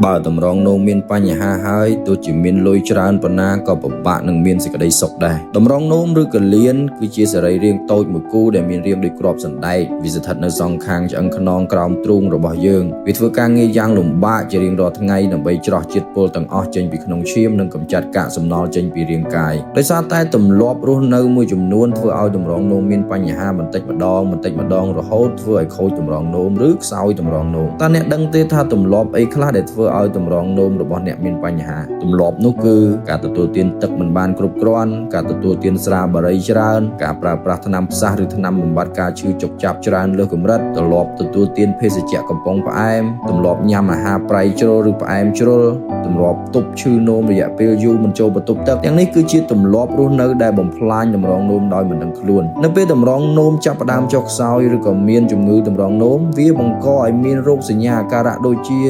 បើតម្រងនោមមានបញ្ហាហើយទោះជាមានលុយច្រើនប៉ុណ្ណាក៏ពិបាកនឹងមានសេចក្តីសុខដែរតម្រងនោមឬក៏លៀនគឺជាសរីរាង្គតូចមួយគូដែលមានរាងដូចគ្រាប់សណ្ដែកវាស្ថិតនៅសងខាងឆ្អឹងខ្នងក្រោមទ្រូងរបស់យើងវាធ្វើការងារយ៉ាងលំបាកជារៀងរាល់ថ្ងៃដើម្បីច្រោះជាតិពុលទាំងអស់ចេញពីក្នុងឈាមនិងកម្ចាត់កាកសំណល់ចេញពីរាងកាយដោយសារតែទម្លាប់រស់នៅមួយចំនួនធ្វើឲ្យតម្រងនោមមានបញ្ហាបន្តិចម្ដងបន្តិចម្ដងរហូតធ្វើឲ្យខូចតម្រងនោមឬខ្សោយតម្រងនោមតើអ្នកដឹងទេថាទម្លាប់អីខ្លះដែលធ្វើឲ្យតម្រងនោមរបស់អ្នកមានបញ្ហាទម្លាប់នោះគឺការទទួលទានទឹកមិនបានគ្រប់គ្រាន់ការទទួលទានស្រាបារីច្រើនការប្រើប្រាស់ថ្នាំផ្សះឬថ្នាំបំបត្តិការឈឺចុកចាប់ច្រើនលើសកម្រិតទម្លាប់ទទួលទានភេសជ្ជៈកំប៉ុងផ្អែមទម្លាប់ញ៉ាំអាហារប្រៃជ្រុលឬផ្អែមជ្រុលទម្លាប់ទប់ឈឺនោមរយៈពេលយូរមិនចូលបន្ទប់ទឹកទាំងនេះគឺជាទម្លាប់រស់នៅដែលបំផ្លាញតម្រងនោមដោយមិនដឹងខ្លួននៅពេលតម្រងនោមចាប់ផ្ដើមចុះខ្សោយឬក៏មានជំងឺតម្រងនោមវាបង្កឲ្យមានរោគសញ្ញាអាការៈដូចជា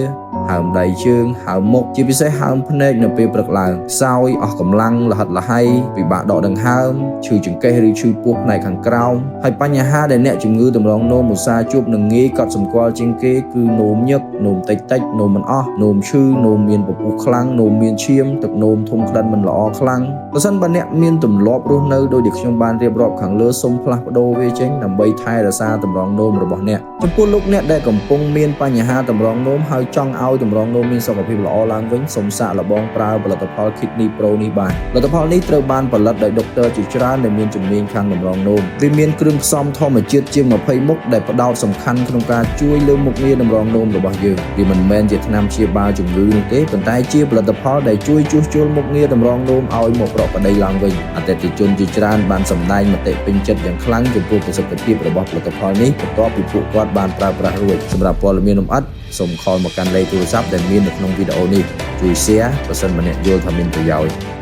ហើមដៃជើងហើមមុខជាពិសេសហើមភ្នែកនៅពេលព្រឹកឡើងខ្សោយអស់កម្លាំងលហិតលហៃពិបាកដកដង្ហើមឈឺចង្កេះឬឈឺពោះផ្នែកខាងក្រោមហើយបញ្ហាដែលអ្នកជំងឺតម្រងនោមឧស្សាហ៍ជួបនឹងងាយកត់សម្គាល់ជាងគេគឺនោមញឹកនោមតិចតិចនោមមិនអស់នោមឈឺនោមមានពពុះខ្លាំងនោមមានឈាមទឹកនោមធំក្លិនមិនល្អខ្លាំងបើសិនបើអ្នកមានទម្លាប់រស់នៅដោយដែលខ្ញុំបានរៀបរាប់ខាងលើសូមផ្លាស់ប្ដូរវាចេញដើម្បីថែរក្សាតម្រងនោមរបស់អ្នកចំពោះលោកអ្នកដែលកំពុងមានបញ្ហាតម្រងនោមហើយចង់ឲ្យតម្រងនោមមានសុខភាពល្អឡើងវិញសូមសាកល្បងប្រើផលិតផល Kidney Pro នេះបានផលិតផលនេះត្រូវបានផលិតដោយដុកទ័រជាច្រើនដែលមានជំនាញខាងតម្រងនោមវាមានគ្រឿងផ្សំធម្មជាតិជាង20មុខដែលផ្ដោតសំខាន់ក្នុងការជួយលើមុខងារតម្រងនោមរបស់យើងវាមិនមែនជាថ្នាំព្យាបាលជំងឺនោះទេប៉ុន្តែជាផលិតផលដែលជួយជួសជុលមុខងារតម្រងនោមឲ្យមកប្រក្រតីឡើងវិញអតិថិជនជាច្រើនបានសម្ដែងមតិពេញចិត្តយ៉ាងខ្លាំងចំពោះប្រសិទ្ធភាពរបស់ផលិតផលនេះបន្ទាប់ពីពួកគាត់បានប្រើប្រាស់រួចសម្រាប់ព័ត៌មានលម្អិតសូម call មកកាន់លេខទូរស័ព្ទដែលមាននៅក្នុងវីដេអូនេះជួយ share បើសិនម្នាក់យល់ថាមានប្រយោជន៍។